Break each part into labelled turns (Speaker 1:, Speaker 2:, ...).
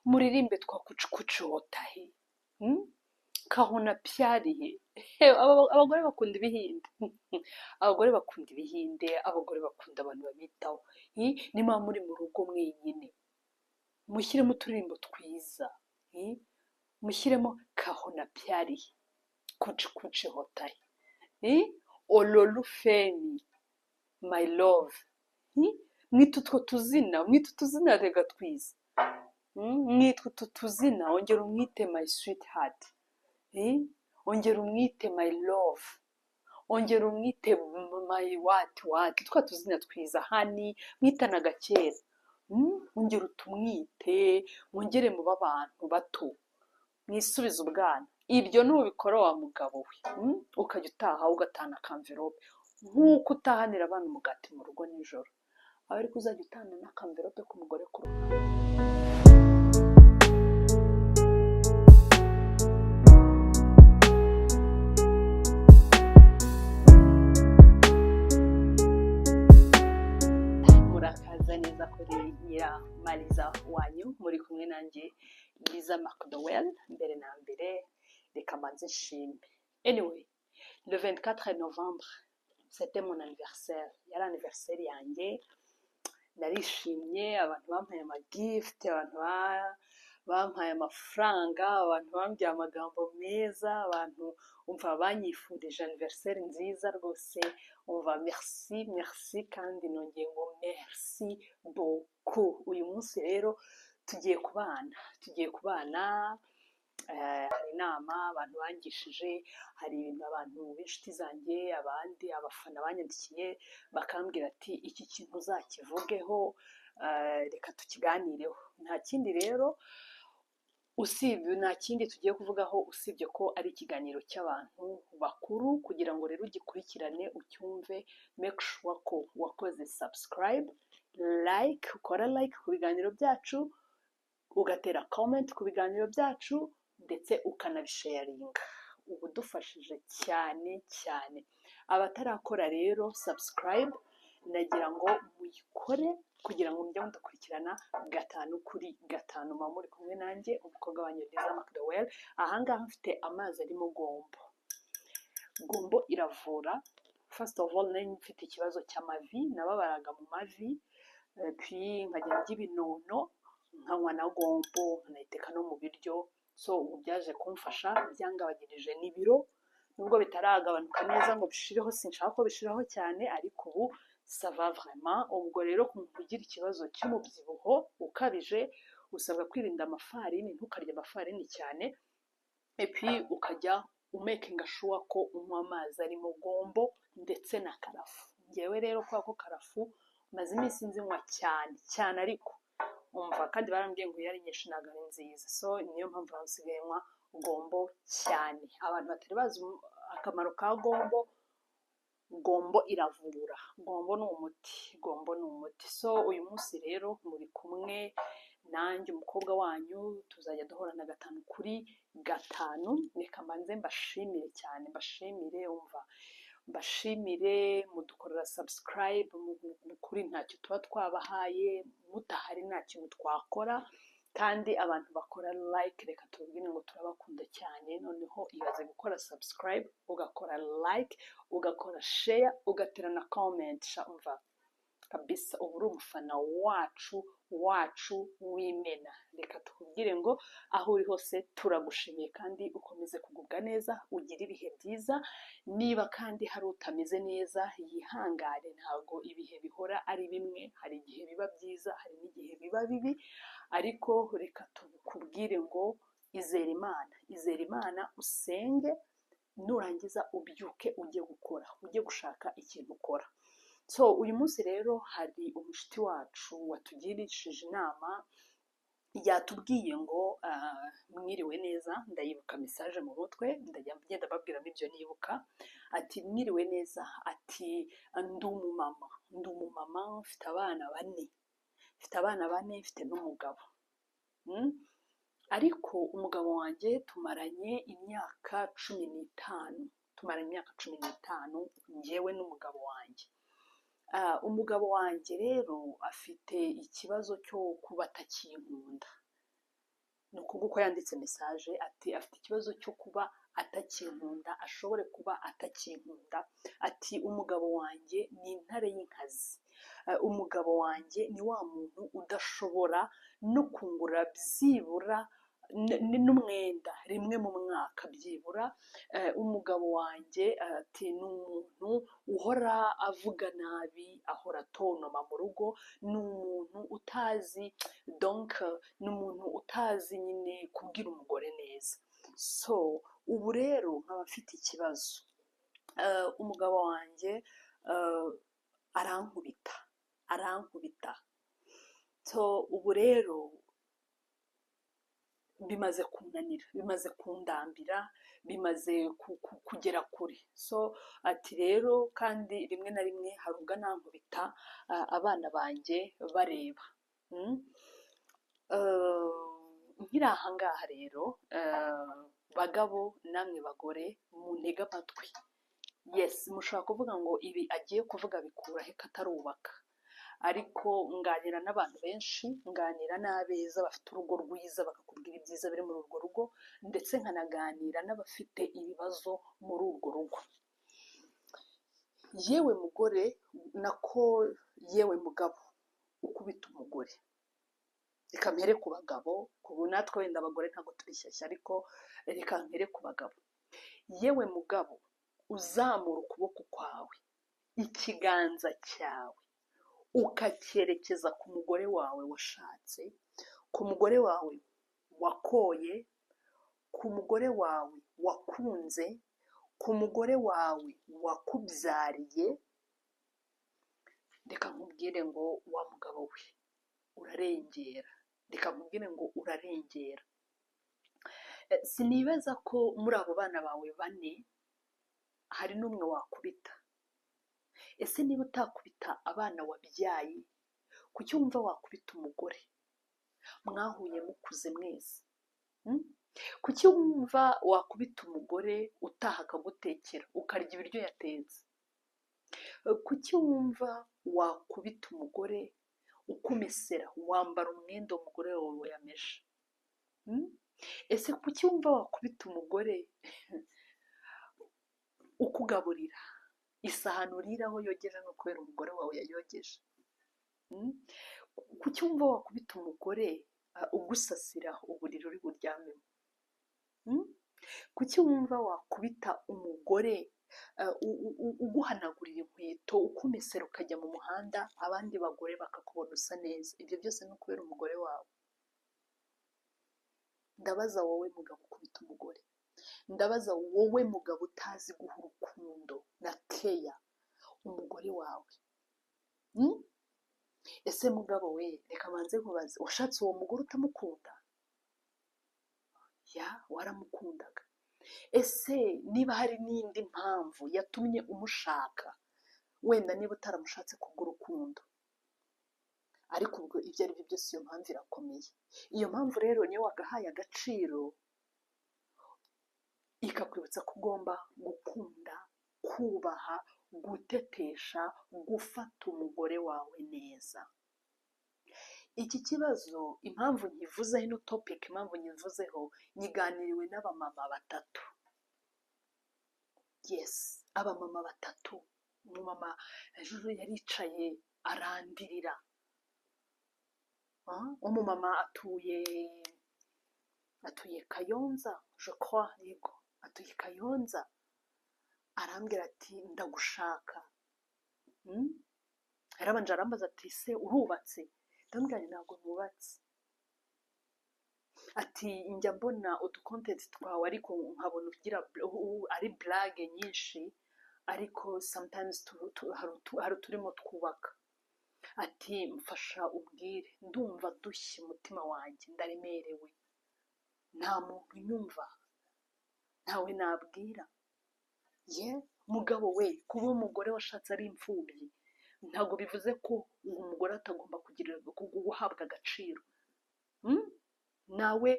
Speaker 1: Muririmbe twa Kuch Kuch Hota Hai, Kaho Naa Pyaar Hai. Abagore bakunda ibihinde, abagore bakunda ibihinde, abagore bakunda abantu babitaho. Niba muri mu rugo mwenyine, mushyiremo uturirimbo twiza, mushyiremo Kaho Naa Pyaar Hai, Kuch Kuch Hota Hai, Ololufemi, my love. Mwita utwo tuzina, mwita utuzina rega twiza. Mwitwa utu tuzina, ongera umwite my sweetheart, ongera umwite my love, ongera umwite my what what, twa tuzina twiza, honey, mwitanaga kera. Ongera utumwite, mwongere mube abantu bato, mwisubize ubwana. Ibyo nubikora wa mugabo we, ukajya utaha ugatahana akamverope nk'uko utahanira abana umugati mu rugo nijoro, aba ariko uzajya utahana n'akamverope k'umugore ku ruhande. Murakaza neza kuri Nyiramariza wanyu, muri kumwe nanjye Liza McDowell. Mbere na mbere reka mbanze nshime. Anyway, le 24 novembre, c'était mon anniversaire, yari anniversaire yanjye. Narishimye, abantu bampaye amagift, abantu bampaye amafaranga, abantu bambwiye amagambo meza, abantu umva banyifurije anniversaire nziza rwose. Umva, merci, merci, kandi nongeye ngo merci beaucoup. Uyu munsi rero tugiye kubana, tugiye kubana. Hari inama abantu bangishije, hari ibintu abantu b'inshuti zanjye, abandi abafana banyandikiye bakambwira ati: "Iki kintu uzakivugeho, reka tukiganireho." Nta kindi rero usibye, nta kindi tugiye kuvugaho usibye ko ari ikiganiro cy'abantu bakuru. Kugira ngo rero ugikurikirane, ucyumve, make sure ko wakoze subscribe, like, ukora like ku biganiro byacu, ugatera comment ku biganiro byacu, ndetse ukanabisharinga. Uba udufashije cyane cyane. Abatarakora rero subscribe, nagira ngo muyikore kugira ngo mujye mudukurikirana gatanu kuri gatanu. Muba muri kumwe nanjye, umukobwa wanjye Liza McDowell. Ahangaha mfite amazi arimo gombo. Gombo iravura. First of all, nari mfite ikibazo cy'amavi, nababaraga mu mavi, puis nkajya ndya ibinono, nkanywa na gombo, nkanayiteka no mu biryo. So ubu byaje kumfasha, byangabanyirije n'ibiro, nubwo bitaragabanuka neza ngo bishireho, sinshaka ko bishiraho cyane, ariko ubu ça va vraiment. Ubwo rero ku muntu ugira ikibazo cy'umubyibuho ukabije, usabwa kwirinda amafarini, ntukarye amafarini cyane, et puis ukajya umakinga sure ko unywa amazi arimo gombo ndetse na karafu. Ngewe rero kubera ko karafu maze iminsi nzinywa cyane cyane, ariko umva kandi barambwiye ngo iyo ari nyinshi ntabwo ari nziza, so niyo mpamvu nsigaye nywa gombo cyane. Abantu batari bazi akamaro ka gombo, gombo iravura, gombo ni umuti, gombo ni umuti. So uyu munsi rero muri kumwe nanjye, umukobwa wanyu, tuzajya duhorana gatanu kuri gatanu. Reka mbanze mbashimire cyane, mbashimire, umva mbashimire. Mudukorera subscribe, kuri ntacyo tuba twabahaye, mudahari nta kintu twakora. Kandi abantu bakora like, reka tubabwire ngo turabakunda cyane. Noneho ibaze gukora subscribe, ugakora like, ugakora share, ugatera na comment. Sha umva kabisa, uba uri umufana wacu wacu w'imena. Reka tukubwire ngo aho uri hose turagushimiye, kandi ukomeze kugubwa neza, ugire ibihe byiza. Niba kandi hari utameze neza, yihangane, ntabwo ibihe bihora ari bimwe. Hari igihe biba byiza, hari n'igihe biba bibi, ariko reka tukubwire ngo izere Imana, izere Imana, usenge, nurangiza ubyuke ujye gukora, ujye gushaka ikintu ukora. So uyu munsi rero hari umushuti wacu watugirishije inama, yatubwiye ngo mwiriwe neza. Ndayibuka message mu mutwe, ndajya ngenda mbabwiramo ibyo nibuka. Ati: "Mwiriwe neza." Ati: "Ndi umumama, ndi umumama, mfite abana bane, mfite abana bane, mfite n'umugabo. Ariko umugabo wanjye tumaranye imyaka 15, tumaranye imyaka 15 njyewe n'umugabo wanjye. Umugabo wanjye rero afite ikibazo cyo kuba atakinkunda." Kuko yanditse message ati afite ikibazo cyo kuba atakinkunda, ashobore kuba atakinkunda. Ati umugabo wanjye ni intare y'inkazi. Umugabo wanjye ni wa muntu udashobora no kungura byibura n'umwenda rimwe mu mwaka byibura. Umugabo wanjye, ati ni umuntu uhora avuga nabi, ahora atontoma mu rugo, ni umuntu utazi, donc ni umuntu utazi nyine kubwira umugore neza. So ubu rero nkaba mfite ikibazo. Umugabo wanjye arankubita, arankubita. So ubu rero bimaze kunanira, bimaze kundambira, bimaze kugera kure. So ati rero kandi rimwe na rimwe hari ubwo anankubita abana banjye bareba. Nkiri aha ngaha rero, bagabo namwe bagore, muntege amatwi. Yes, mushobora kuvuga ngo ibi agiye kuvuga bikura he ko atarubaka? Ariko nganira n'abantu benshi, nganira n'abeza bafite urugo rwiza, bakakubwira ibyiza biri muri urwo rugo, ndetse nkanaganira n'abafite ibibazo muri urwo rugo. Yewe mugore, nako yewe mugabo ukubita umugore, reka mpere ku bagabo, ubu natwe wenda abagore ntabwo turi shyashya, ariko reka mpere ku bagabo. Yewe mugabo uzamura ukuboko kwawe, ikiganza cyawe ukacyerekeza ku mugore wawe washatse, ku mugore wawe wakoye, ku mugore wawe wakunze, ku mugore wawe wakubyariye, reka nkubwire ngo wa mugabo we urarengera, reka nkubwire ngo urarengera. Sinibaza ko muri abo bana bawe bane hari n'umwe wakubita. Ese niba utakubita abana wabyaye, kuki wumva wakubita umugore mwahuye mukuze mwese? Kuki wumva wakubita umugore utaha akagutekera ukarya ibiryo yatetse? Kuki wumva wakubita umugore ukumesera, wambara umwenda umugore wawe yameshe? Ese kuki wumva wakubita umugore ukugaburira, isahani uriraho yogeje no kubera umugore wawe yayogeje? Kuki wumva wakubita umugore ugusasira uburiri uri buryamemo? Kuki wumva wakubita umugore uguhanagurira inkweto, ukumesera ukajya mu muhanda abandi bagore bakakubona usa neza? Ibyo byose ni ukubera umugore wawe. Ndabaza wowe mugabo ukubita umugore, ndabaza wowe mugabo utazi guha urukundo na keya umugore wawe. Ese mugabo we, reka manze nkubaze, washatse uwo mugore utamukunda? Ya, waramukundaga. Ese niba hari n'indi mpamvu yatumye umushaka, wenda niba utaramushatse kubw'urukundo, ariko ubwo ibyo ari byo byose iyo mpamvu irakomeye. Iyo mpamvu rero niyo wagahaye agaciro, ikakwibutsa ko ugomba gukunda, kubaha, gutetesha, gufata umugore wawe neza. Iki kibazo impamvu nkivuzeho, ino topic impamvu nyivuzeho, nyiganiriwe n'abamama batatu. Yes, abamama batatu. Umumama ejo yaricaye arandirira. Umumama atuye Kayonza, je crois, yego atuye Kayonza. Arambwira ati ndagushaka. Yarabanje arambaza ati se urubatse? Ndamubwira nti ntabwo nubatse. Ati njya mbona uducontent twawe, ariko nkabona ugira ari blague nyinshi, ariko sometimes hari uturimo twubaka. Ati mfasha ubwire, ndumva dushye umutima wanjye, ndaremerewe, nta muntu unyumva, ntawe nabwira. Ye mugabo we, kuba umugore washatse ari imfubyi ntabwo bivuze ko uwo mugore atagomba guhabwa agaciro. Nawe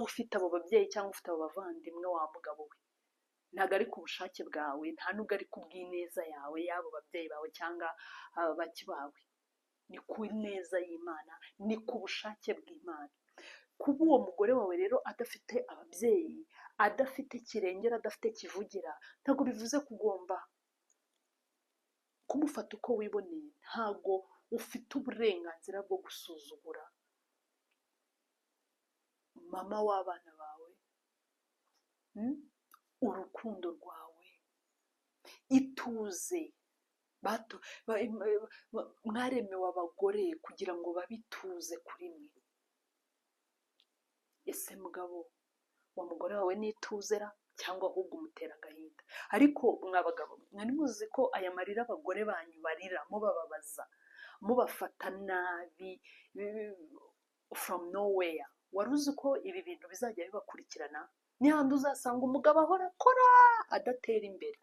Speaker 1: ufite abo babyeyi cyangwa ufite abo bavandimwe, wa mugabo we, ntabwo ari ku bushake bwawe, nta nubwo ari ku bw'ineza yawe y'abo babyeyi bawe cyangwa baki bawe, ni ku neza y'Imana, ni ku bushake bw'Imana. Kuba uwo mugore wawe rero adafite ababyeyi, adafite kirengera, adafite kivugira, ntabwo bivuze ko ugomba kumufata uko wiboneye. Ntabwo ufite uburenganzira bwo gusuzugura mama w'abana bawe, urukundo rwawe, ituze. Mwaremewe abagore kugira ngo babituze kuri mwe. Ese mugabo, uwo mugore wawe nituzera cyangwa ahubwo umutera agahinda? Ariko mwa bagabo, mwari muzi ko aya marira abagore banyu barira mubababaza, mubafata nabi from nowhere, wari uzi ko ibi bintu bizajya bibakurikirana? Ni handi uzasanga umugabo ahora akora adatera imbere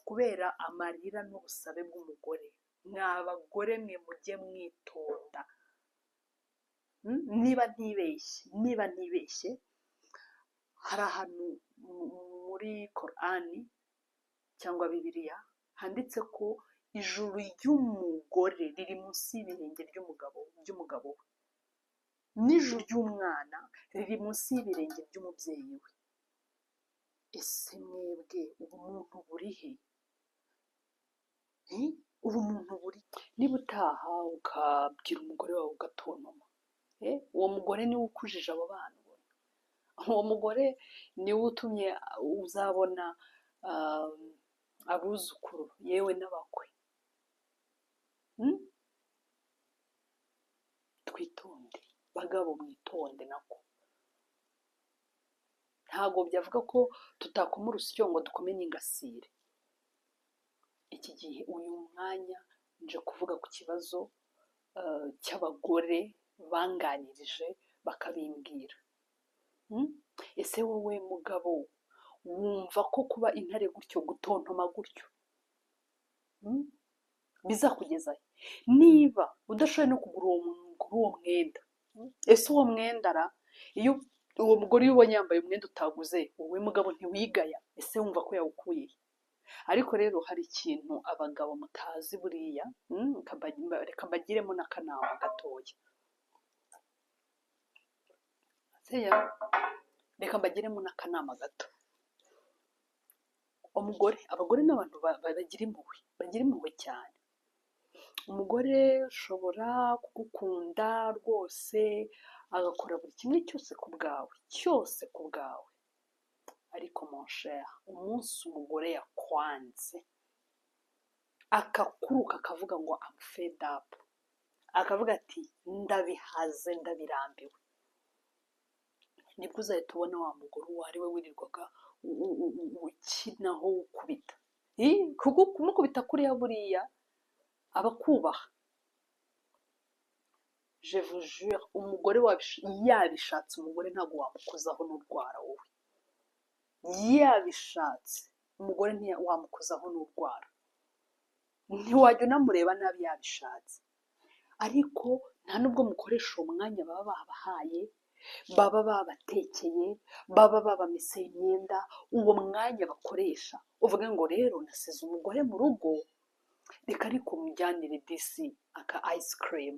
Speaker 1: kubera amarira n'ubusabe bw'umugore. Mwa bagore mwe, mujye mwitonda. Niba ntibeshye, hari ahantu muri Korani cyangwa Bibiliya handitse ko ijuru ry'umugore riri munsi y'ibirenge by'umugabo we, n'ijuru ry'umwana riri munsi y'ibirenge by'umubyeyi we. Ese mwebwe ubumuntu buri he? Ubumuntu buri? Niba utaha ukabwira umugore wawe ugatontoma, uwo mugore niwe ukujije abo bana ubona, uwo mugore niwe utumye uzabona abuzukuru yewe n'abakwe. Twitonde bagabo, mwitonde nako. Ntabwo byavuga ko tutakoma urusyo ngo dukome n'ingasire. Iki gihe, uyu mwanya, nje kuvuga ku kibazo cy'abagore banganirije bakabimbwira. Ese wowe mugabo, wumva ko kuba intare gutyo, gutontoma gutyo, bizakugezahe niba udashoboye no kugura uwo mwenda? Ese uwo mwenda ra, iyo uwo mugore, iyo ubonye yambaye umwenda utaguze, wowe mugabo ntiwigaya? Ese wumva ko yawukuye he? Ariko rero hari ikintu abagabo mutazi buriya, reka mbagiremo n'akanama gatoya. Seya, reka mbagiremo n'akanama gato. Umugore, abagore ni abantu bagira impuhwe, bagira impuhwe cyane. Umugore ushobora kugukunda rwose, agakora buri kimwe cyose ku bwawe, cyose ku bwawe. Ariko mon cher, umunsi umugore yakwanze, akakuruka, akavuga ngo "I'm fed up", akavuga ati "Ndabihaze, ndabirambiwe", nibwo uzahita ubona wa mugore uwo ari we wirirwaga ukinaho ukubita. Kuko kumukubita kuriya, buriya aba akubaha. Je vous jure, umugore yabishatse, umugore ntabwo wamukozaho n'urwara. Wowe yabishatse, umugore ntiwamukozaho n'urwara, ntiwajya unamureba nabi yabishatse. Ariko nta nubwo mukoresha uwo mwanya baba babahaye, baba babatekeye, baba babameseye imyenda. Uwo mwanya bakoresha, uvuge ngo rero nasize umugore mu rugo, reka ariko mujyanire disi aka ice cream.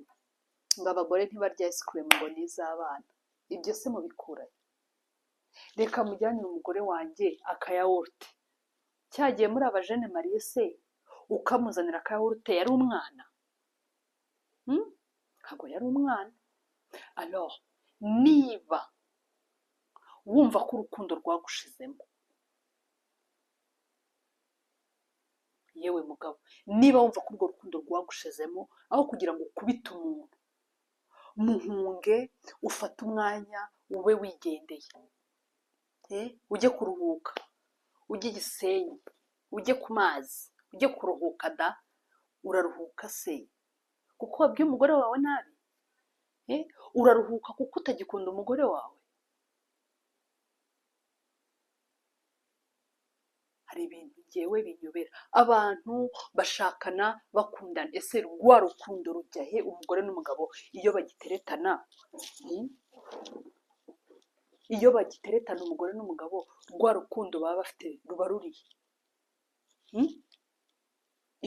Speaker 1: Ngo abagore ntibarya ice cream, ngo ni iz'abana. Ibyo se mubikurahe? Reka mujyanire umugore wanjye akayawurute. Cyagiye muri aba jeunes mariés se, ukamuzanira akayawurute, yari umwana? Ntabwo yari umwana. Alors niba wumva ko urukundo rwagushizemo, yewe mugabo, niba wumva ko urwo rukundo rwagushizemo, aho kugira ngo ukubite umuntu, muhunge, ufate umwanya ube wigendeye, ujye kuruhuka, ujye i Gisenyi, ujye ku mazi, ujye kuruhuka da. Uraruhuka se kuko wabwiye umugore wawe nabi? Uraruhuka kuko utagikunda umugore wawe? Hari ibintu ngewe binyobera. Abantu bashakana bakundana, ese rwa rukundo rujya he? Umugore n'umugabo iyo bagiteretana, iyo bagiteretana, umugore n'umugabo, rwa rukundo baba bafite ruba rurihe?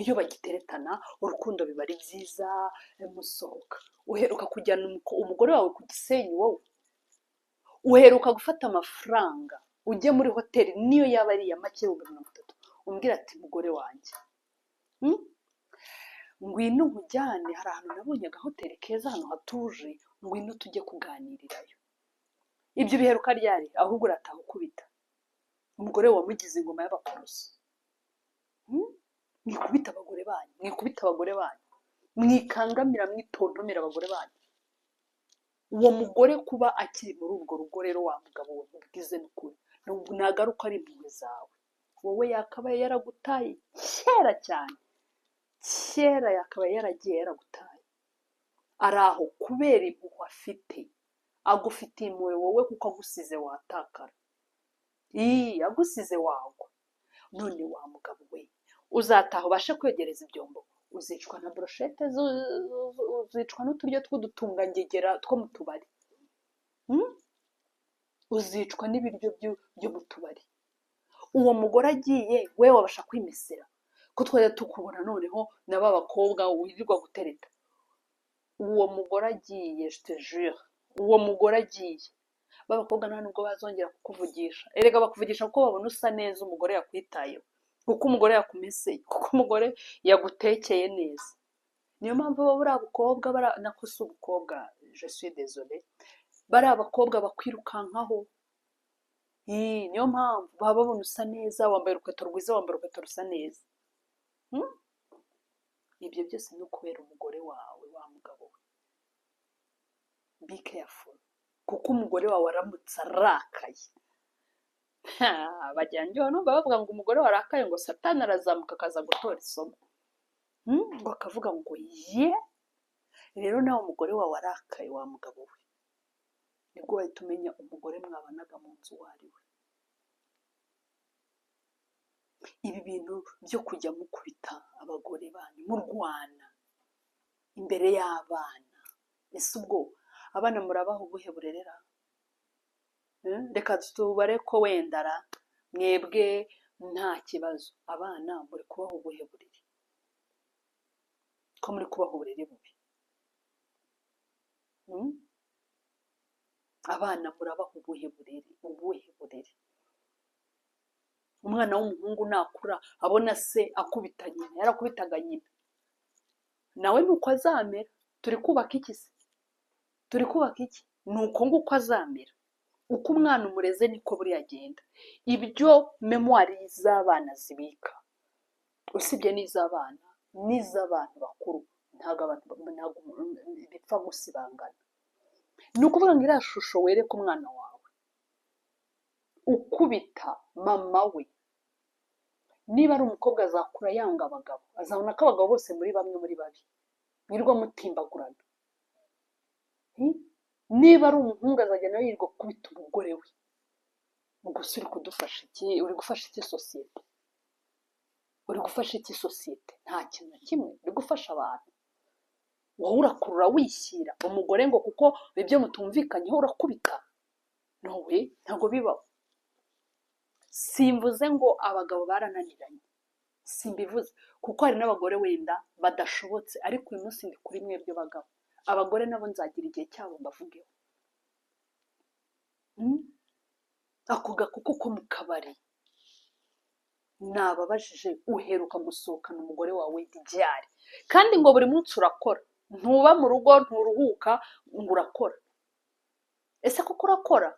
Speaker 1: Iyo bagiteretana, urukundo biba ari byiza, musohoka. Uheruka kujyana umugore wawe ku Gisenyi wowe? Uheruka gufata amafaranga ujya muri hoteli, niyo yaba ari iya make, 30,000, umbwira ati: "Mugore wanjye, Ngwino nkujyane, hari ahantu nabonye agahoteli keza, ahantu hatuje, ngwino tujye kuganirirayo." Ibyo biheruka ryari? Ahubwo urataha ukubita umugore wamugize ingoma y'abakoroso. Mwikubita abagore banyu, mwikubita abagore banyu, mwikangamira, mwitontomera abagore banyu. Uwo mugore kuba akiri muri urwo rugo rero, wa mugabo we, mubwize n'ukuri, nagaruka ari impuhwe zawe. Wowe yakabaye yaragutaye kera cyane, kera yakabaye yaragiye yaragutaye. Ari aho kubera impuhwe afite, agufitiye impuhwe wowe, kuko agusize watakara, ii agusize wagwa. None wa mugabo we, uzataha ubashe kwegereza ibyombo? Uzicwa na broshete, uzicwa n'uturyo tw'udutungangegera two mu tubari. Uzicwa n'ibiryo byo mu tubari. Uwo mugore agiye, we wabasha kwimesera? Ko twajya tukubona noneho na ba bakobwa wirirwa gutereta. Uwo mugore agiye, je te jure, uwo mugore agiye, ba bakobwa nta nubwo bazongera kukuvugisha. Erega bakuvugisha kuko babona usa neza, umugore yakwitayeho, kuko umugore yakumeseye, kuko umugore yagutekeye neza. Niyo mpamvu baba buriya bukobwa, nako si ubukobwa, je suis désolée, bariya abakobwa bakwirukankaho. Ii, niyo mpamvu baba babona usa neza, wambaye urukweto rwiza, wambaye urukweto rusa neza. Ibyo byose ni ukubera umugore wawe. Wa mugabo we, be careful, kuko umugore wawe aramutse arakaye, bajyanye numva bavuga ngo umugore warakaye, ngo Satani arazamuka akaza gutora isomo. Ngo akavuga ngo ye. Rero nawe umugore wawe arakaye, wa mugabo we, nibwo wahita umenya umugore mwabanaga mu nzu uwo ari we. Ibi bintu byo kujya mukubita abagore banyu, murwana imbere y'abana, ese ubwo abana murabaha ubuhe burerera? Reka tubare ko wenda ra mwebwe nta kibazo, abana muri kubaha ubuhe burere? Ko muri kubaha uburere bubi? Abana murabaha ubuhe burere, ubuhe burere? Umwana w'umuhungu nakura abona se akubita nyina, yarakubitaga nyina, nawe nuko azamera. Turi kubaka iki se? Turi kubaka iki? Ni uko nguko azamera. Uko umwana umureze niko buriya agenda. Ibyo mémoire z'abana zibika, usibye n'iz'abana n'iz'abantu bakuru, ntabwo abantu, ntabwo bipfa gusibangana. Ni ukuvuga ngo iriya shusho wereka umwana wawe ukubita mama we, niba ari umukobwa azakura yanga abagabo, azabona ko abagabo bose muri bamwe, muri babi, mwirirwa mutimbagurana. Niba ari umuhungu azajya nawe yirirwa gukubita umugore we. Ubwo se uri kudufasha iki? Uri gufasha iki sosiyete? Uri gufasha iki sosiyete? Nta kintu na kimwe uri gufasha abantu. Wowe urakurura wishyira umugore ngo kuko ibyo mutumvikanyeho urakubita. No way, ntabwo bibaho. Simvuze ngo abagabo barananiranye, simbivuze, kuko hari n'abagore wenda badashobotse, ariko uyu munsi ndi kuri mwebwe bagabo. Abagore nabo nzagira igihe cyabo mbavugeho. Ako gakuku ko mu kabari, nababajije: uheruka gusohokana umugore wawe ryari? Kandi ngo buri munsi urakora, ntuba mu rugo, nturuhuka, ngo urakora. Ese koko urakora?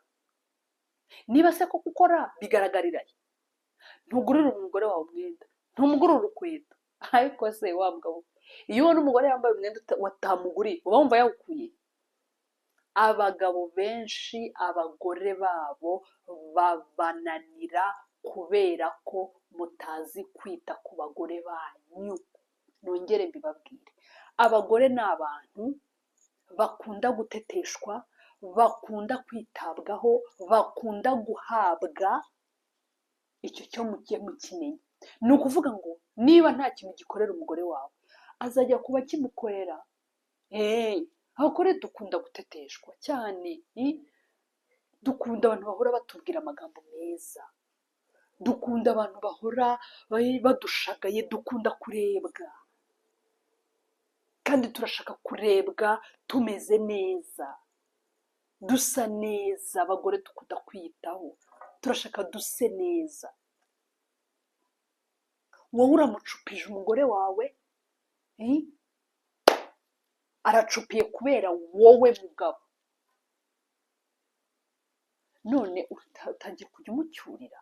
Speaker 1: Niba se koko ukora, bigaragarira he? Ntugurire umugore wawe umwenda, ntumugurire urukweto. Ariko se wa mugabo we, iyo ubona umugore yambaye umwenda watamuguriye, uba wumva yawukuye? Abagabo benshi abagore babo babananira kubera ko mutazi kwita ku bagore banyu. Nongere mbibabwire, abagore ni abantu bakunda guteteshwa, bakunda kwitabwaho, bakunda guhabwa. Icyo cyo mujye mukimenya. Ni ukuvuga ngo niba nta kintu gikorera umugore wawe, azajya kuba kimukorera. Abagore dukunda guteteshwa cyane. Dukunda abantu bahora batubwira amagambo meza, dukunda abantu bahora badushagaye, dukunda kurebwa, kandi turashaka kurebwa tumeze neza. Dusa neza, abagore dukunda kwiyitaho, turashaka duse neza. Wowe uramucupije umugore wawe, aracupiye kubera wowe mugabo, none utangiye kujya umucyurira.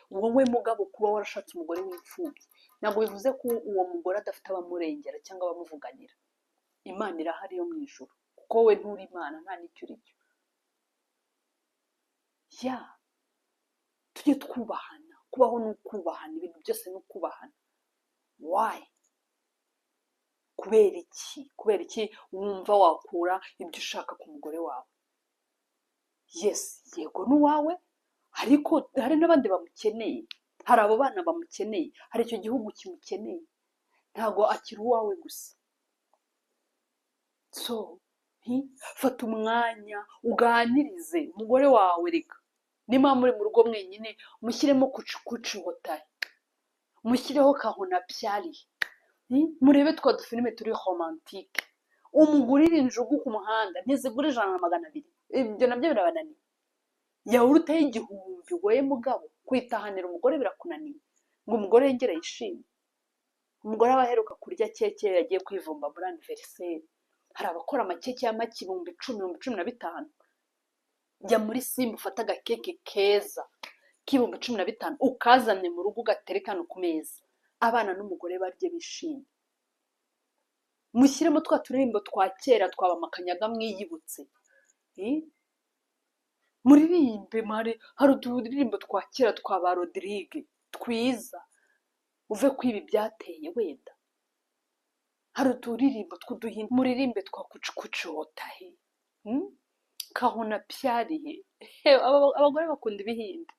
Speaker 1: Wowe mugabo, kuba warashatse umugore w'imfubyi ntabwo bivuze ko uwo mugore adafite abamurengera cyangwa abamuvuganira. Imana irahari yo mu ijuru, kuko wowe nturi Imana, nta n'icyo uri cyo. Ya, tujye twubahana. Kubaho ni ukubahana, ibintu byose ni ukubahana. Why? Kubera iki? Kubera iki wumva wakura ibyo ushaka ku mugore wawe? Yes, yego n'uwawe, ariko hari n'abandi bamukeneye, hari abo bana bamukeneye, hari icyo gihugu kimukeneye. Ntabwo akiri uwawe gusa. So fata umwanya uganirize umugore wawe. Reka niba muri mu rugo mwenyine, mushyiremo Kuch Kuch Hota Hai, mushyireho Kaho Naa Pyaar Hai, murebe twa dufilime turi romantique, umugurire injugu ku muhanda, ntizigura 100 na 200. Ibyo nabyo birabananiye. Yawurute y'1000, wowe mugabo, kwitahanira umugore birakunaniye, ngo umugore yongere yishime. Umugore aba aheruka kurya keke yagiye kwivumba muri anniversaire. Hari abakora amakeke y'amaki 10,000, 15,000. Jya muri Simba, ufate agakeke keza k'15,000, ukazane mu rugo, ugatereke hano ku meza, abana n'umugore barye bishimye. Mushyiremo twa turirimbo twa kera twaba Makanyaga, mwiyibutse. Muririmbe, hari uturirimbo twa kera twa ba Rodrigue twiza, uve ku ibi byateye. Wenda hari uturirimbo tw'uduhinde, muririmbe twa Kuch Kuch Hota Hai, Kaho Naa Pyaar Hai. Abagore bakunda ibihinde,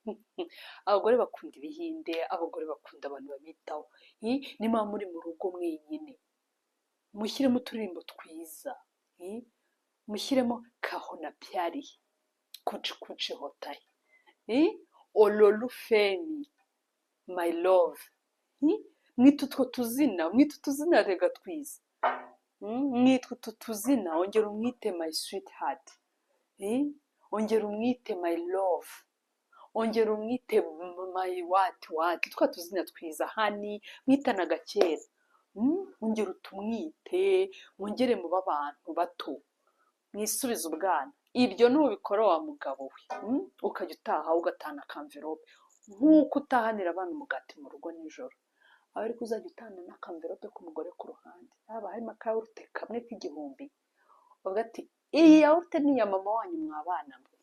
Speaker 1: abagore bakunda ibihinde, abagore bakunda abantu babitaho. Niba muri mu rugo mwenyine, mushyiremo uturirimbo twiza, mushyiremo Kaho Naa Pyaar Hai, Kuch Kuch Hota Hai, Ololufemi, my love. Mwite utwo tuzina, mwite utuzina rega twiza. Mwitwe utu tuzina. Ongera umwite my sweetheart, ongera umwite my love, ongera umwite my what what, twa tuzina twiza, honey, mwitanaga kera. Ongera utumwite, mwongere mube abantu bato, mwisubize ubwana. Ibyo nubikora, wa mugabo we, ukajya utaha ugatahana akamverope nk'uko utahanira abana umugati mu rugo nijoro, aba ariko uzajya utahana n'akamverope k'umugore ku ruhande, haba harimo akayawurute kamwe k'1000, uvuga ati: "Iyi yawurute ni iya mama wanyu, mwabana mwe."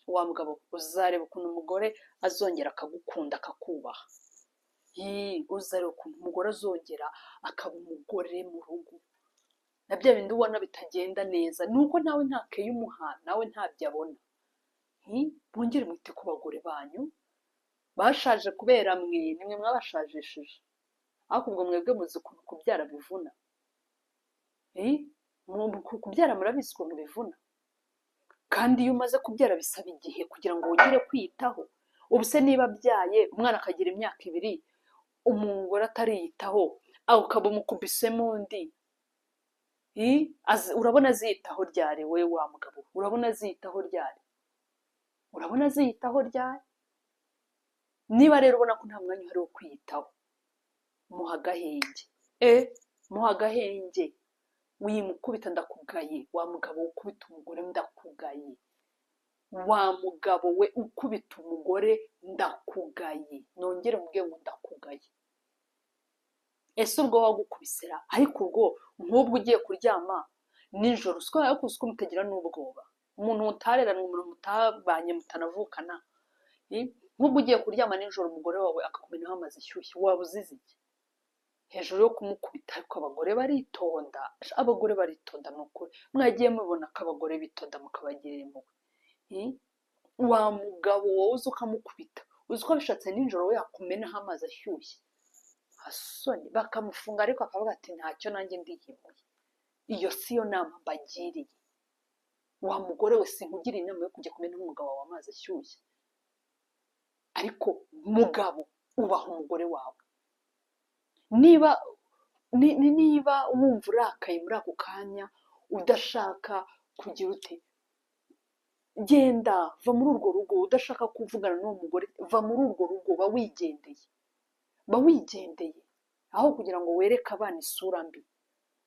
Speaker 1: Wa mugabo, uzareba ukuntu umugore azongera akagukunda, akakubaha. Uzareba ukuntu umugore azongera akaba umugore mu rugo. Na bya bindi ubona bitagenda neza, ni uko nawe nta keya umuha, nawe ntabyo abona. Mwongere mwite ku bagore banyu bashaje kubera mwe, nimwe mwabashajishije. Ariko ubwo mwebwe muzi ukuntu kubyara bivuna? Kubyara murabizi ukuntu bivuna? Kandi iyo umaze kubyara bisaba igihe kugira ngo wongere kwiyitaho. Ubu se niba abyaye umwana akagira imyaka 2, umugore atariyitaho, aho ukaba umukubisemo undi, urabona aziyitaho ryari? We wa mugabo, urabona aziyitaho ryari? Urabona aziyitaho ryari? Niba rero ubona ko nta mwanya uhari wo kwiyitaho, muha agahenge, muha agahenge, wimukubita. Ndakugaye, wa mugabo ukubita umugore, ndakugaye. Wa mugabo we ukubita umugore, ndakugaye. Nongere mubwiye ngo ndakugaye. Ese ubwo wagukubisera? Ariko ubwo nk'ubwo ugiye kuryama nijoro, usiko ariko uzi ko mutagira n'ubwoba, umuntu mutareranwe, umuntu mutabanye, mutanavukana. Nk'ubwo ugiye kuryama nijoro, umugore wawe akakumenaho amazi ashyushye, waba uzize iki hejuru yo kumukubita? Ariko abagore baritonda, abagore baritonda, ni ukuri. Mwagiye mubona ko abagore bitonda, mukabagirira impuhwe. Wa mugabo wowe uzi ukamukubita, uzi ko abishatse nijoro we yakumenaho amazi ashyushye, asoni bakamufunga, ariko akavuga ati: "Ntacyo, nanjye ndiyimuye." Iyo si yo nama mbagiriye. Wa mugore we, sinkugiriye inama yo kujya kumenaho umugabo wawe amazi ashyushye, ariko mugabo, ubaha umugore wawe. Niba wumva urakaye muri ako kanya. Udashaka kugira ute, genda, va muri urwo rugo. Udashaka kuvugana n'uwo mugore, va muri urwo rugo, ba wigendeye, ba wigendeye, aho kugira ngo wereke abana isura mbi.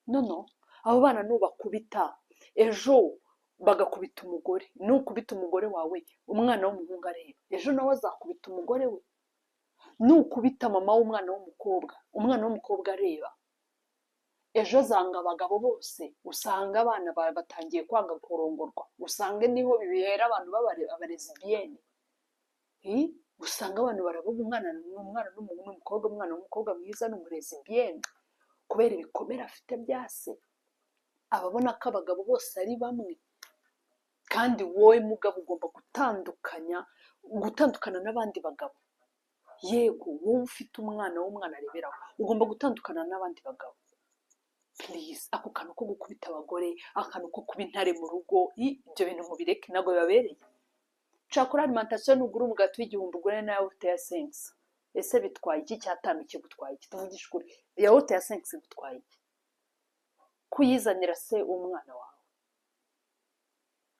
Speaker 1: No, abo bana nubakubita, ejo bagakubita umugore. Nukubita umugore wawe, umwana w'umuhungu areba, ejo nawe azakubita umugore we. Nukubita mama w'umwana w'umukobwa, umwana w'umukobwa areba, ejo azanga abagabo bose. Usanga abana bawe batangiye kwanga kurongorwa, usanga niho bibera abantu baba abalesbiennes. Usanga abantu baravuga umwana ni umwana n'umukobwa, umwana w'umukobwa mwiza ni umulesbienne, kubera ibikomere afite bya se. Ababona ko abagabo bose ari bamwe. Kandi wowe mugabo ugomba gutandukanya, gutandukana n'abandi bagabo. Yego, wowe ufite umwana w'umwana areberaho, ugomba gutandukana n'abandi bagabo. Please, ako kantu ko gukubita abagore, akantu ko kuba intare mu rugo, ibyo bintu mubireke, ntabwo bibabereye. Cakora alimentation, nugura umugati w'1000, ugure na yawurute ya 500. Ese bitwaye iki? Cyatanu kigutwaye iki? Tuvugishe ukuri, yawurute ya 500 igutwaye iki? Kuyizanira se umwana wawe,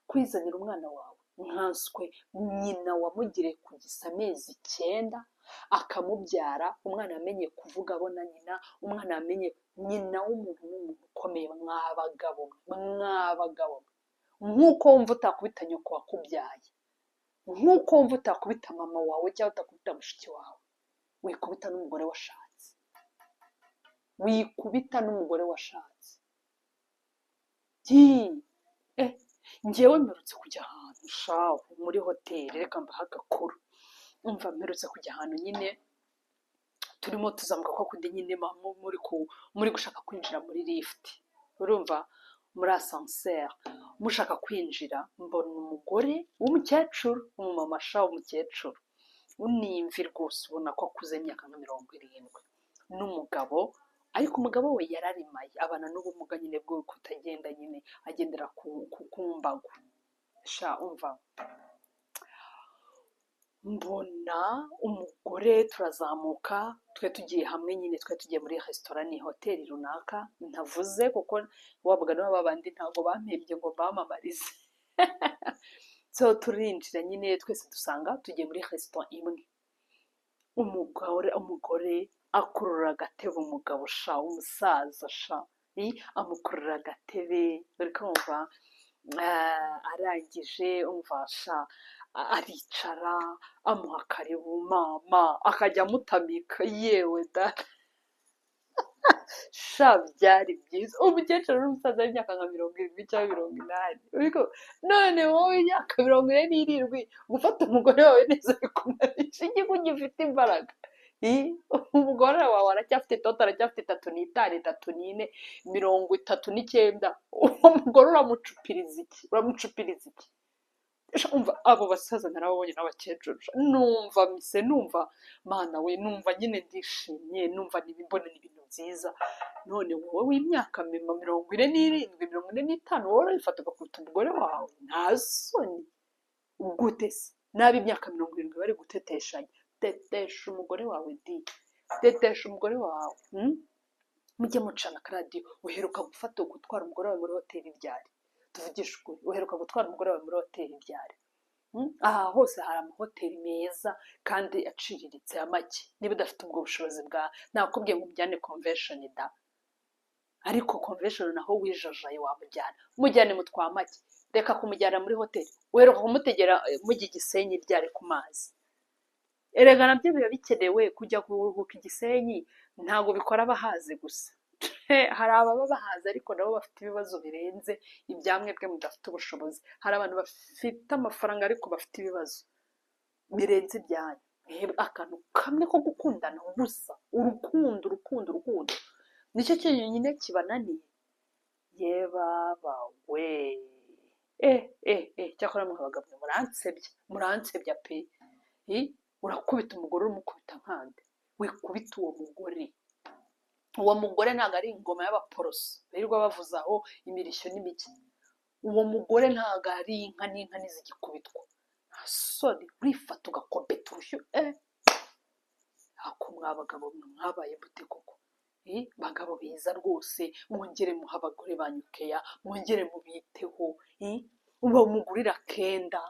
Speaker 1: kwizanira umwana wawe, nkanswe nyina wamugiriye kugisa amezi 9 akamubyara. Umwana yamenye kuvuga abona nyina, umwana yamenye nyina w'umuntu n'umuntu ukomeye. Mwabagabo, mwabagabo, nk'uko wumva utakubita nyoko wakubyaye, nk'uko wumva utakubita mama wawe cyangwa utakubita mushiki wawe, wikubita n'umugore washatse, wikubita n'umugore washatse. Njyewe mperutse kujya ahantu shahu muri hoteli, reka mbahe agakuru. Umva, mperutse kujya ahantu nyine, turimo tuzamuka kwa kundi nyine muri gushaka kwinjira muri lift, urumva, muri ascenseur mushaka kwinjira, mbona umugore w'umukecuru, umumama sha w'umukecuru unimvi rwose, ubona ko akuze, imyaka nka 70, n'umugabo. Ariko umugabo we yararimaye, abana n'ubumuga nyine bwo kutagenda nyine, agendera ku mbago sha. Umva, mbona umugore, turazamuka, twe tugiye hamwe nyine, twe tugiye muri resitora, ni hoteli runaka ntavuze, kuko wavuga niba babandi ntabwo bampembye ngo mbamamarize. So turinjira nyine twese, dusanga tugiye muri resitora imwe. Umugore akurura agatebe umugabo sha, umusaza sha, amukurura agatebe, uri kumva, arangije, umva sha, aricara, amuha karibu mama, akajya amutamika. Yewe data sha, byari byiza. Umukecuru n'umusaza w'imyaka nka 70 cyangwa 80. Ariko none wowe imyaka 47, gufata umugore wawe neza bikunanisha igihugu gifite imbaraga. Umugore wawe aracyafite itoto, aracyafite 35, 34, 39. Uwo mugore uramucupiriza iki? Uramucupiriza iki? Umva, abo basaza narababonye n'abakecuru, numva mise numva mana we, numva nyine ndishimye, numva mbona ni ibintu byiza. None wowe w'imyaka 47, 45, wowe urabifata ugakubita umugore wawe, nta soni? Gute se n'ab'imyaka 70 bari guteteshanya? Tetesha umugore wawe di, tetesha umugore wawe, Mujye mucana akaradiyo. Uheruka gufata gutwara umugore wawe muri hoteli ryari? Tuvugishe ukuri, uheruka gutwara umugore wawe muri hoteli ryari? Aha hose hari amahoteli meza kandi aciriritse ya make. Niba udafite ubwo bushobozi bwa, nakubwiye ngo umujyane Convention da, ariko Convention naho wijajaye wamujyana. Mujyane mu twa make, reka kumujyana muri hoteli. Uheruka kumutegera mujya i Gisenyi ryari ku mazi? Erega nabyo biba bikenewe kujya kuruhuka i Gisenyi, ntabwo bikora abahazi gusa. Hari ababa bahazi ariko nabo bafite ibibazo birenze ibya mwebwe mudafite ubushobozi. Hari abantu bafite amafaranga ariko bafite ibibazo birenze ibyanyu. Mwebwe akantu kamwe ko gukundana gusa, urukundo, urukundo, urukundo, nicyo cyonyine kibananiye. Ye baba we, cyakora mwe abagabo muransebya, muransebya pe. Urakubita umugore, urumukubita nkande? Wikubita uwo mugore. Uwo mugore ntabwo ari ingoma y'abaporoso birirwa bavuza aho imirishyo n'imiki. Uwo mugore ntabwo ari inka, n'inka ntizigikubitwa. Nta soni, urifata ugakobeta urushyi. Ako mwa bagabo mwe mwabaye mute koko? Bagabo beza rwose, mwongere muha abagore banyu care, mwongere mubiteho, mugurire akenda.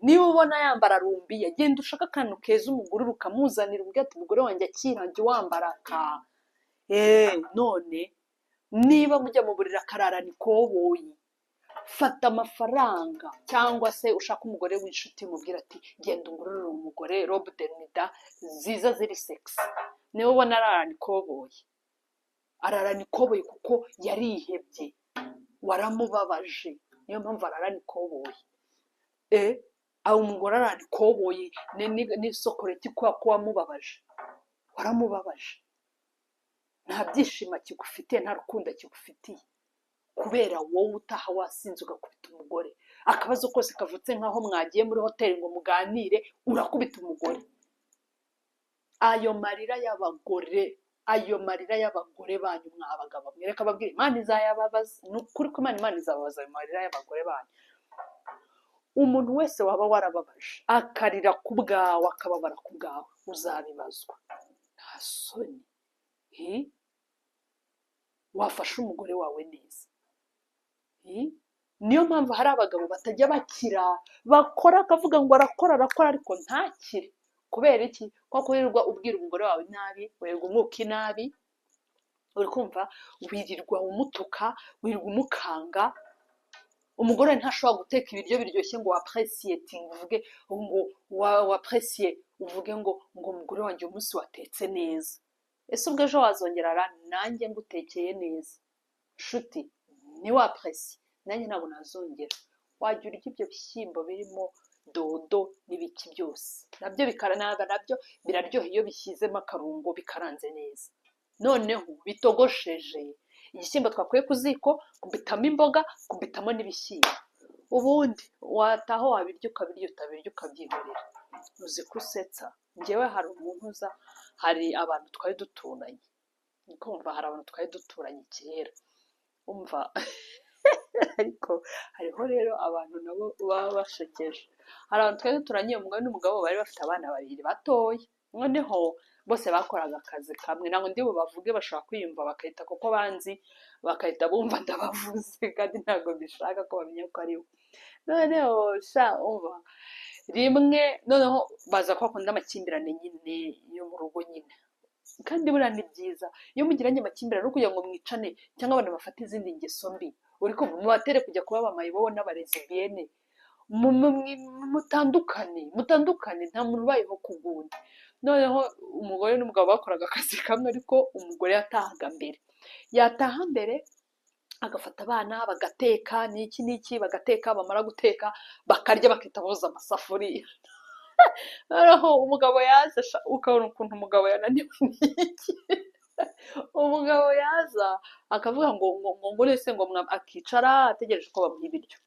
Speaker 1: Niba ubona yambara rumbiya, genda ushake akantu keza umugurire, ukamuzanira, ubwira ati: "Umugore wanjye, akira, jya wambara aka." None niba mujya mu buriri akararana ikoboyi, fata amafaranga cyangwa se ushaka umugore w'inshuti, umubwira ati: "Genda ungurire umugore robe de nuit nziza ziri sexy." Niba ubona ararana ikoboyi, ararana ikoboyi kuko yarihebye, waramubabaje, niyo mpamvu ararana ikoboyi. Aho umugore ararana ikoboyi n'isokoreti kubera ko wamubabaje, waramubabaje, nta byishimo akigufitiye, nta rukundo akigufitiye, kubera wowe utaha wasinze ugakubita umugore. Akabazo kose kavutse, nk'aho mwagiye muri hoteli ngo muganire, urakubita umugore. Ayo marira y'abagore, ayo marira y'abagore banyu, mwa bagabo mwereka ababwira, Imana izayababaza. Ni ukuri ko Imana izababaza ayo marira y'abagore banyu. Umuntu wese waba warababaje akarira ku bwawe, akababara ku bwawe, uzabibazwa. Nta soni? Wafashe umugore wawe neza. Niyo mpamvu hari abagabo batajya bakira, bakora akavuga ngo arakora, arakora, ariko ntakire. Kubera iki? Kuko wirirwa ubwira umugore wawe nabi, wirirwa umwuka inabi, uri kumva, wirirwa umutuka, wirirwa umukanga. Umugore ntashobora guteka ibiryo biryoshye ngo w'appreciatinge, uvuge ngo w'apprécier, uvuge ngo umugore wanjye uyu munsi watetse neza. Ese ubwo ejo wazongera ra nanjye ngutekeye neza, nshuti, ntiw'apprécier, nanjye ntabwo nazongera. Wajya urya ibyo bishyimbo birimo dodo n'ibiki byose, nabyo bikaranaga, nabyo biraryoha iyo bishyizemo akarungo, bikaranze neza, noneho bitogosheje. Igishyimbo twakuye ku ziko, kubitamo imboga, kubitamo n'ibishyimbo, ubundi wataha wabirya ukabirya, utabirya ukabyihorera. Uzi ko usetsa? Njyewe hari umuntu uza, hari abantu twari duturanye, kumva, hari abantu twari duturanye kera, umva, ariko hariho rero abantu nabo baba bashekeje. Hari abantu twari duturanye, umugore n'umugabo bari bafite abana babiri batoya, noneho bose bakoraga akazi kamwe. Ntabwo ndi bubavuge, bashobora kwiyumva bakahita, kuko banzi, bagahita bumva ndabavuze, kandi ntabwo mbishaka ko bamenya ko ari we. Noneho sha, umva, rimwe noneho baza ko bakunda amakimbirane nyine yo mu rugo nyine, kandi buriya ni byiza iyo mugiranye amakimbirane, no kugira ngo mwicane cyangwa abantu bafate izindi ngeso mbi, uri kumva, mubatere kujya kuba abamayibobo n'abalesbiennes, mutandukane, mutandukane, nta muntu ubayeho ku gundi. Noneho umugore n'umugabo bakoraga akazi kamwe, ariko umugore yatahaga mbere, yataha mbere agafata abana bagateka n'iki n'iki, bagateka, bamara guteka bakarya, bakahita boza amasafuriya. Noneho umugabo yaza, ukabona ukuntu umugabo yananiwe n'iki. Umugabo yaza akavuga ngo nese ngo akicara ategereje ko bamuha ibiryo.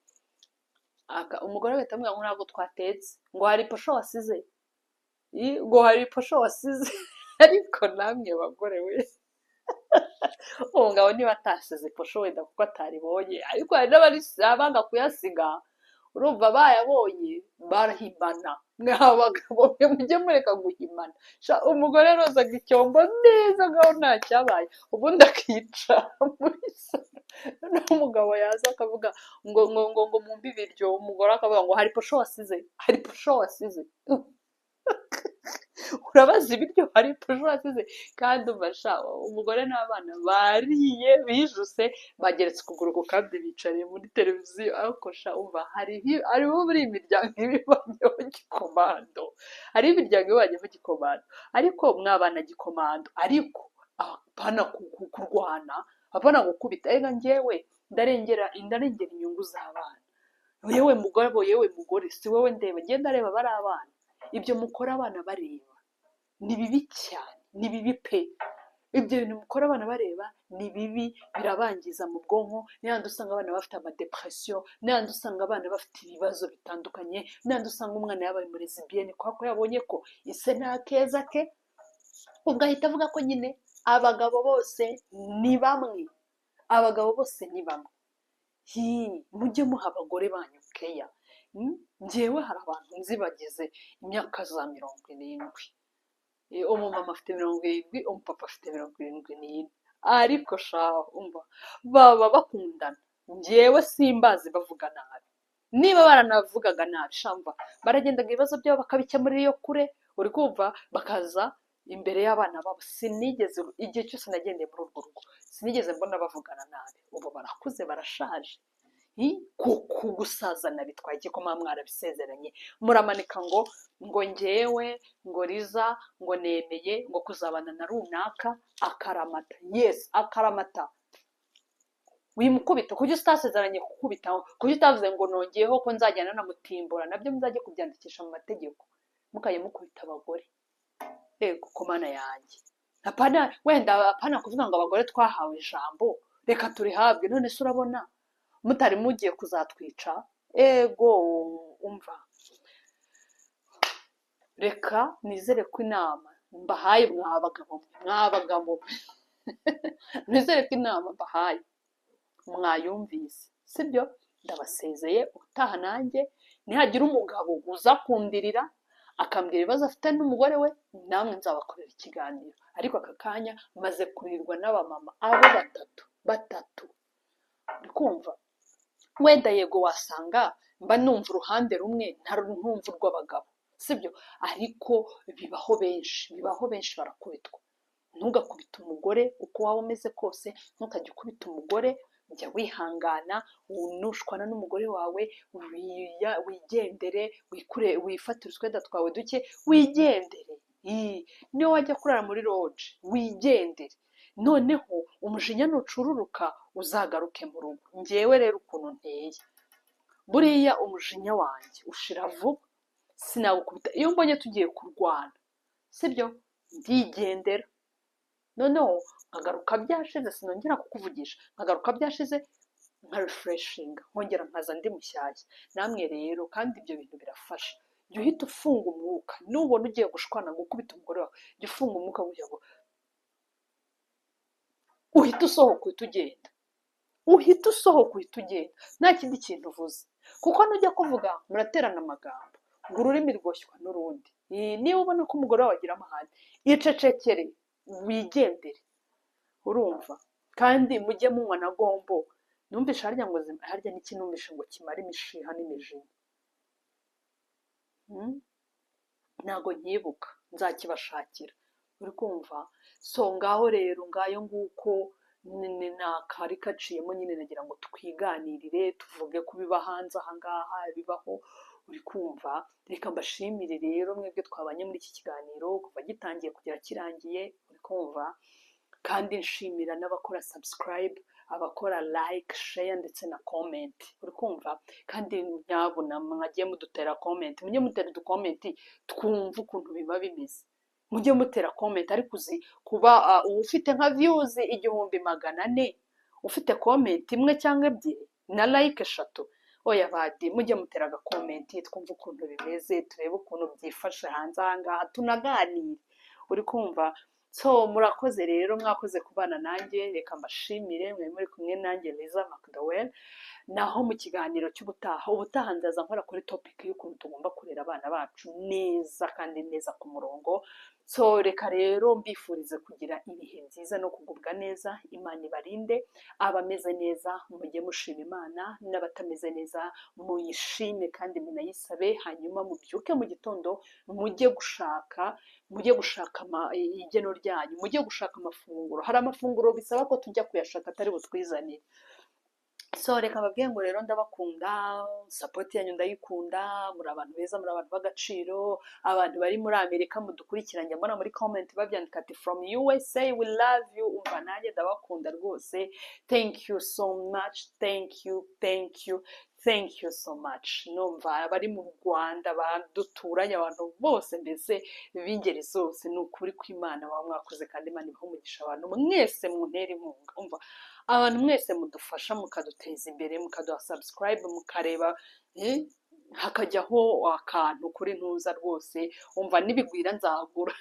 Speaker 1: Umugore agahita amubwira ngo ntabwo twatetse, ngo hari posho wasize, ngo hari posho wasize. Ariko namwe bagore we, umugabo niba atasize posho wenda kuko ataribonye, ariko hari n'abanga kuyasiga, urumva bayabonye barahimana. Mwa bagabo mwe, mujye mureka guhimana. Umugore arozaga icyombo neza nkaho nta cyabaye, ubundi akicara muri salo. Noneho umugabo yaza akavuga ngo mumpe ibiryo, umugore akavuga ngo hari posho wasize, hari posho wasize, urabaza ibiryo, hari posho wasize. Kandi umva sha, umugore n'abana bariye, bijuse, bageretse ukuguru ku kandi, bicariye muri televiziyo. Ariko sha, umva, hariho muri iyi miryango ibibanyeho gikomando, hariho imiryango ibanyeho gikomando, ariko mwabana gikomando, ariko apana kurwana, apana gukubita. Erega njyewe ndarengera inyungu z'abana. Yewe mugabo, yewe mugore, si wowe ndeba, ngenda areba bari abana. Ibyo mukora abana bareba ni bibi cyane, ni bibi pe. Ibyo bintu mukora abana bareba ni bibi, birabangiza mu bwonko. N'ahandi usanga abana bafite amadépressions, n'ahandi usanga abana bafite ibibazo bitandukanye, n'ahandi usanga umwana yabaye umulesbienne kubera ko yabonye ko ise nta keza ke, ubwo ahita avuga ko nyine abagabo bose ni bamwe, abagabo bose ni bamwe. Mujye muha abagore banyu care. Njyewe hari abantu nzi bageze imyaka za 70. Umumama afite 70, umupapa afite 74, ariko shaho umva baba bakundana. Njyewe simbazi bavuga nabi. Niba baranavugaga nabi, shamva baragendaga ibibazo byabo bakabikemurira iyo kure, uri kumva, bakaza imbere y'abana babo. Sinigeze, igihe cyose nagendeye muri urwo rugo, sinigeze mbona bavugana nabi. Ubu barakuze, barashaje. Gusazana bitwaye iki ko muba mwarabisezeranye? Muramanika ngo ngewe ngo Liza ngo nemeye ngo kuzabana na runaka akaramata. Yes, akaramata. Wimukubita. Kuki utasezeranye kukubita? Kuki utavuze ngo nongeyeho ko nzajyana namutimbura? Nabyo muzajye kubyandikisha mu mategeko, mukajya mukubita abagore. Ego ku Mana yanjye, apana wenda, apana kuvuga ngo abagore twahawe ijambo, reka turihabwe. None se urabona mutari mugiye kuzatwica? Ego, umva, reka nizere ko inama mbahaye, mwa bagabo mwe, mwa bagabo mwe, nizere ko inama mbahaye mwayumvise, sibyo? Ndabasezeye. Ubutaha nanjye nihagira umugabo uza kundirira akambwira ibibazo afite n'umugore we, namwe nzabakorera ikiganiro. Ariko aka kanya maze kurirwa n'abamama abo batatu batatu, uri kumva? Wenda yego wasanga mba numva uruhande rumwe, ntumva urw'abagabo, sibyo? Ariko bibaho benshi, bibaho benshi barakubitwa. Ntugakubite umugore uko waba umeze kose, ntukajye ukubita umugore. Jya wihangana, nushwana n'umugore wawe wigendere, wikure, wifatire utwenda twawe duke wigendere. Niyo wajya kurara muri lodge, wigendere. Noneho umujinya nucururuka uzagaruke mu rugo. Njyewe rero ukuntu nteye, buriya umujinya wanjye ushira vuba, sinagukubita. Iyo mbonye tugiye kurwana, sibyo, ndigendera, noneho nkagaruka byashize. Sinongera kukuvugisha, nkagaruka byashize, nka refreshinga, nkongera nkaza ndi mushyashya. Namwe rero kandi ibyo bintu birafasha. Jya uhita ufunga umwuka nubona ugiye gushwana, gukubita umugore wawe, jya ufunga umwuka kugira ngo uhite usohoka, uhite ugenda, uhite usohoka, uhite ugenda, nta kindi kintu uvuze. Kuko nujya kuvuga muraterana amagambo, ngo ururimi rwoshywa n'urundi. Niba ubona ko umugore wawe agira amahane, icecekere wigendere, urumva? Kandi mujye munywa na gombo. Numvishe harya ngo harya n'iki, numvishe ngo kimara imishiha n'imijinya. Ntago nkibuka, nzakibashakira, uri kumva? So ngaho rero, ngayo nguko, ni akari kaciyemo nyine, nagira ngo twiganirire, tuvuge ku biba hanze aha ngaha bibaho, uri kumva? Reka mbashimire rero mwebwe twabanye muri iki kiganiro kuva gitangiye kugera kirangiye, uri kumva? Kandi nshimira n'abakora subscribe, abakora like, share ndetse na comment, uri kumva? Kandi nyabuna mwagiye mudutera comment, mujye mutera uducomment twumve ukuntu biba bimeze. Mujye mutera comment. Ariko uzi kuba ufite nka views 1400, ufite comment imwe cyangwa ebyiri na like eshatu? Oya badi, mujye mutera agacomment twumve ukuntu bimeze, turebe ukuntu byifashe hanze aha ngaha, tunaganire, uri kumva? So murakoze rero, mwakoze kubana nanjye. Reka mbashimire mwe muri kumwe nanjye, Liza McDowell. Naho mu kiganiro cy'ubutaha, ubutaha nzaza nkora kuri topic y'ukuntu tugomba kurera abana bacu neza kandi neza ku murongo. So reka rero mbifurize kugira ibihe byiza no kugubwa neza. Imana ibarinde. Abameze neza mujye mushima Imana, n'abatameze neza muyishime kandi munayisabe. Hanyuma mubyuke mu gitondo mujye gushaka igeno ryanyu, mujye gushaka amafunguro. Hari amafunguro bisaba ko tujya kuyashaka, atari butwizanire. So reka mbabwire ngo rero ndabakunda, support yanyu ndayikunda. Muri abantu beza, muri abantu b'agaciro. Abantu bari muri Amerika mudukurikiranye, mbona muri comment babyandika ati "From USA, we love you." Umva, nanjye ndabakunda rwose. Thank you so much, thank you, thank you, thank you so much. Numva abari mu Rwanda baduturanye, abantu bose mbese b'ingeri zose, ni ukuri kw'Imana baba mwakoze kandi Imana ibaha umugisha. Abantu mwese muntera inkunga, umva, abantu mwese mudufasha mukaduteza imbere, mukaduha subscribe, mukareba, hakajyaho akantu kuri ntuza rwose. Umva, nibigwira nzagura,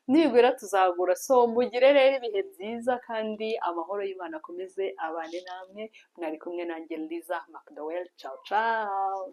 Speaker 1: nibigwira tuzagura. So mugire rero ibihe byiza kandi amahoro y'Imana akomeze abane namwe. Mwari kumwe nanjye, Liza McDowell. Ciao ciao.